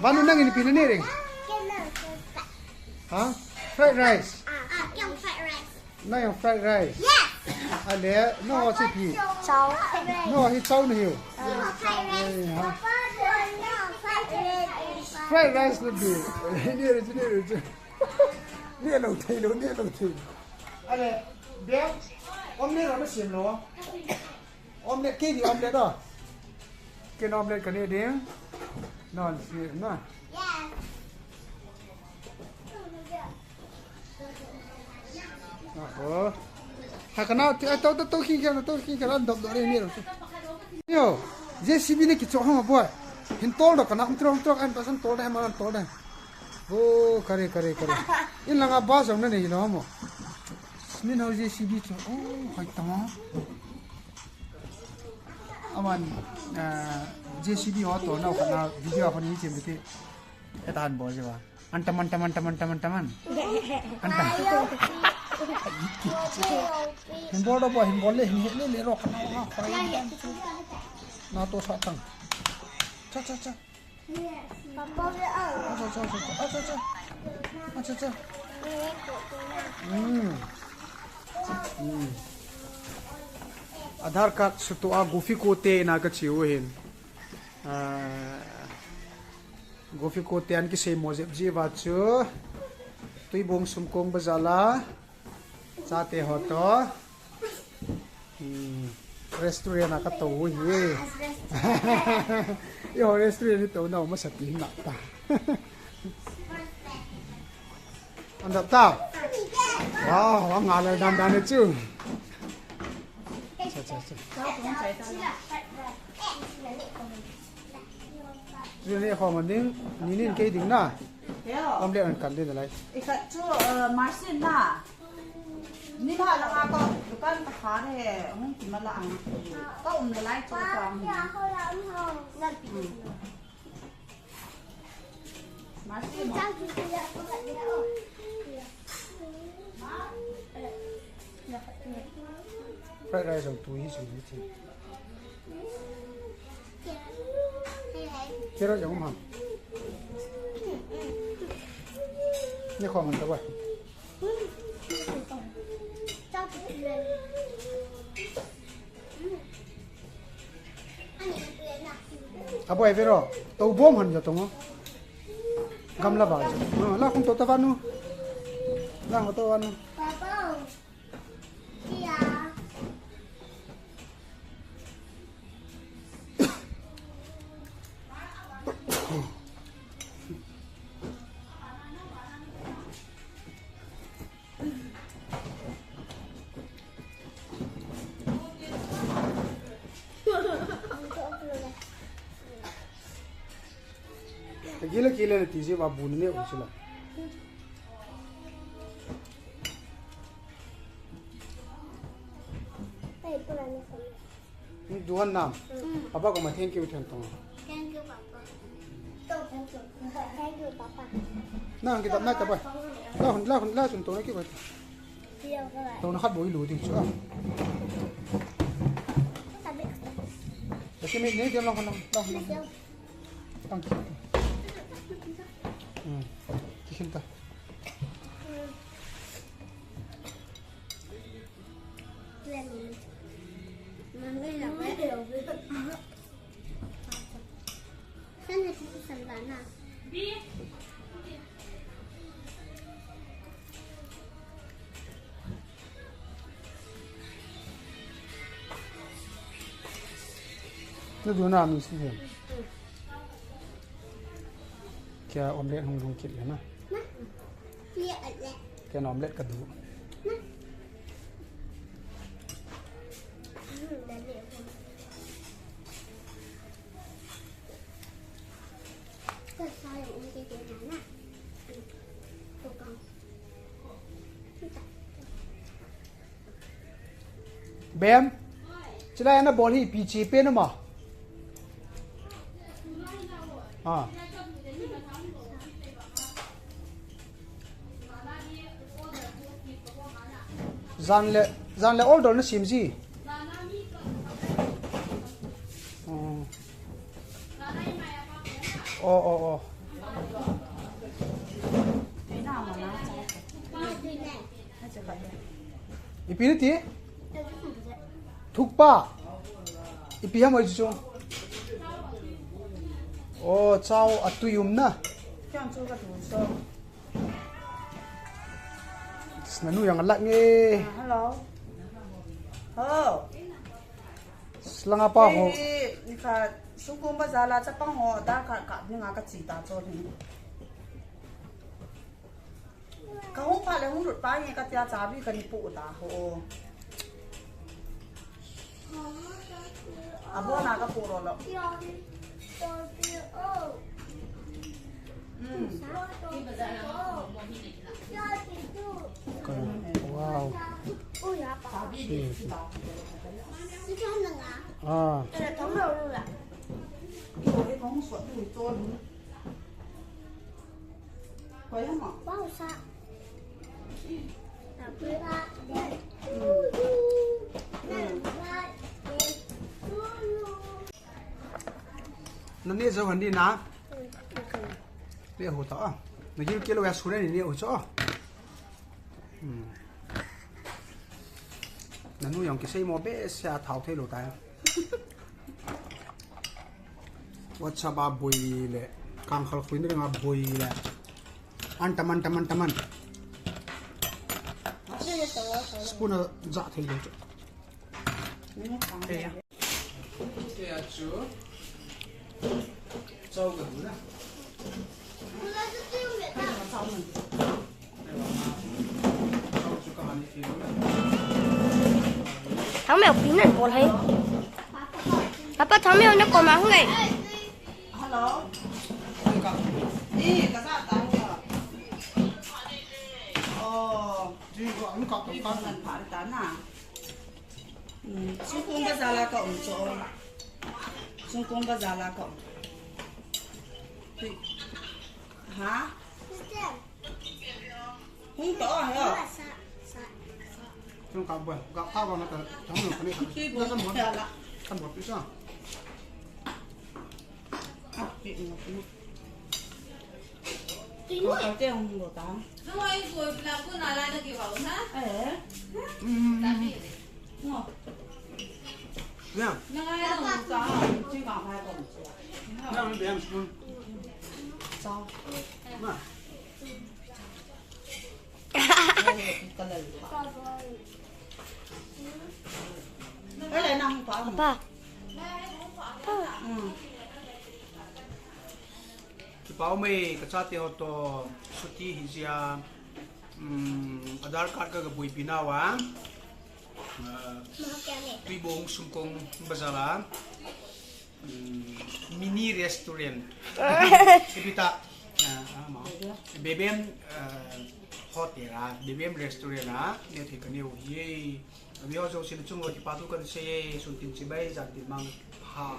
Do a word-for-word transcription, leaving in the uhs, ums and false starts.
Vanu, nangin ipi naneh ding? Ha? Fried rice. Ah, ah, fried rice. Nang jong fried rice. Yes. Ale, nangho chu ipi? Chow. Nangho hi chow nahiu. Fried rice. Fried rice nahiu. Neh le chu, neh le chu. Neh lou thei lou, neh lou thei. Ale, bia, omelette nasem lou. Omelette, kei ni omelette a. Kei omelette kaneh ding. Non, si, na. Aho. Ha, kana, to, to, to, to, khin khin, to, khin khin, an dop dop le ni lo. Yo, J C B nakichoh ham a boi. Hin tol doh kana, um, truck, truck, an pasan tol doh, man tol doh. Oh, kare, kare, kare. In langa bus jong nanei hilou ham o. Min ho J C B chu. Oh, hoi tama. Aman, ah, J C B ho tolnau khat na video a kon ichem ti. Eta han bol jiu va. Antam, antam, antam, antam, antam an. Antam. Hin bol doh boi, hin bol le, hin het le le ro khat na ha, khoi. Na to sa tang. Cha, cha, cha. Papa, we are. Acha, acha, acha, acha. Acha, acha. Hmm. Hmm. Aadhaar card sutoh a Gofi Kote ina kache u ahin. Ah, Gofi Kote a ana kiseimo jep jiu va chu. Tuibong Sumkong bazar a. Chate ho toh. Hmm. Restaurant a katou u ahi. Eiho restaurant hi tounau masa ti na ta. An dap ta. Wow, anga lal dan dan chu. Cha, cha, cha. Chu neh khom ding, ni nin kei ding na. Omelette an kan ding nalai. Ikhat chu, eh, masin na. Ni la la ka dukan ka kha re, hung ki mala ang. Ka um nalai chu ka ang. Masin. Fried rice jong tu hi sum hi ti. Carrot jong um ham. Neh khom ngan ta boi. Aboi vero. Tou bom han jo tong o. Gamla ba. Ah, la khum to ta vanu. La khum to vanu. Kila kila na ti ji ba bu ne u sila. Duhan nam. Papa ko ma thank you then tong. Thank you, Papa. Thank you, Papa. Na, kita na ta ba. La hun, la hun, la sun tong na ki ba. Tong na khat boi lu ding chu a. Kasi mi ne dia la hun, la hun. Tang ki. Hmm. Ki hin ta. Na du na mi si hem. Kya omelette hung lung kit le na. Kya omelette ka du. Bem, chulai a nabol hi ipi che pen ama? Ah. Jan le, jan le order nasem ji. Oh. Oh, oh, oh. Ipi nati? Thukpa. Ipi ham oi chu. O, chao atui um na. Nanu jong alah nge. Hello. Ho. Langa pa ho. Ni kha sungkong bazar la chapang ho da ka ka ni nga ka chi ta cho ni. Ka hung pha le hung lut pa nge ka tia chabi ka ni pu ta ho. Abona ka pu ro lo. Mm. Wow. Yes. Ah. Nani jo handi na? Ni ho ta. Na gil kilo ya sure ni ni ho cho. Hmm. Nanu jong kisei mo behseh a thao thei lou tai. WhatsApp a boi le, kangkhal khui na ringa boi le. An taman, taman, taman. Spoon a ja thei lou chu. Ei ya. Ei ya chu. Chau ka du na. Thang mèo pin nan bol hai. Papa thang mèo na ko ma hung ngai. Hello. Ni ka sa ta ni. Oh. Ji ko ang ka ka. Ni ka san pa ta na. Hmm, sungkong bazar la ka um cho. Sungkong bazar la ka um. Tui. Ha? Hung to ha. Chung ka bol, ka ka bol na ka, chung ka ni ka. Tui bol ka la. Ka bol pi sa. Ah, pi mo pi. Ko ka te hung lo ta. Hung ai ko la ko na la na ki ba na. Eh. Mm. Tabi. Ngo. Ya. Na ai lo ta. Chung ka pa ko. Ya, me be am spoon. Sa. Ma. Papa. Kipa ume, ka chate ho to chuti hi jia, um, Aadhaar card ka, ka boipi nauva. Uh, Tuibong Sungkong Bazar a. Hmm, mini restaurant. Ipi ta, ah, ah, ma. Bebem, ah, hotel a, Bebem restaurant a, neo thei ka neo hi e. Ami ho jouse chunga kipa thu ka sei e, sun tin chibai, jan tin mangpha.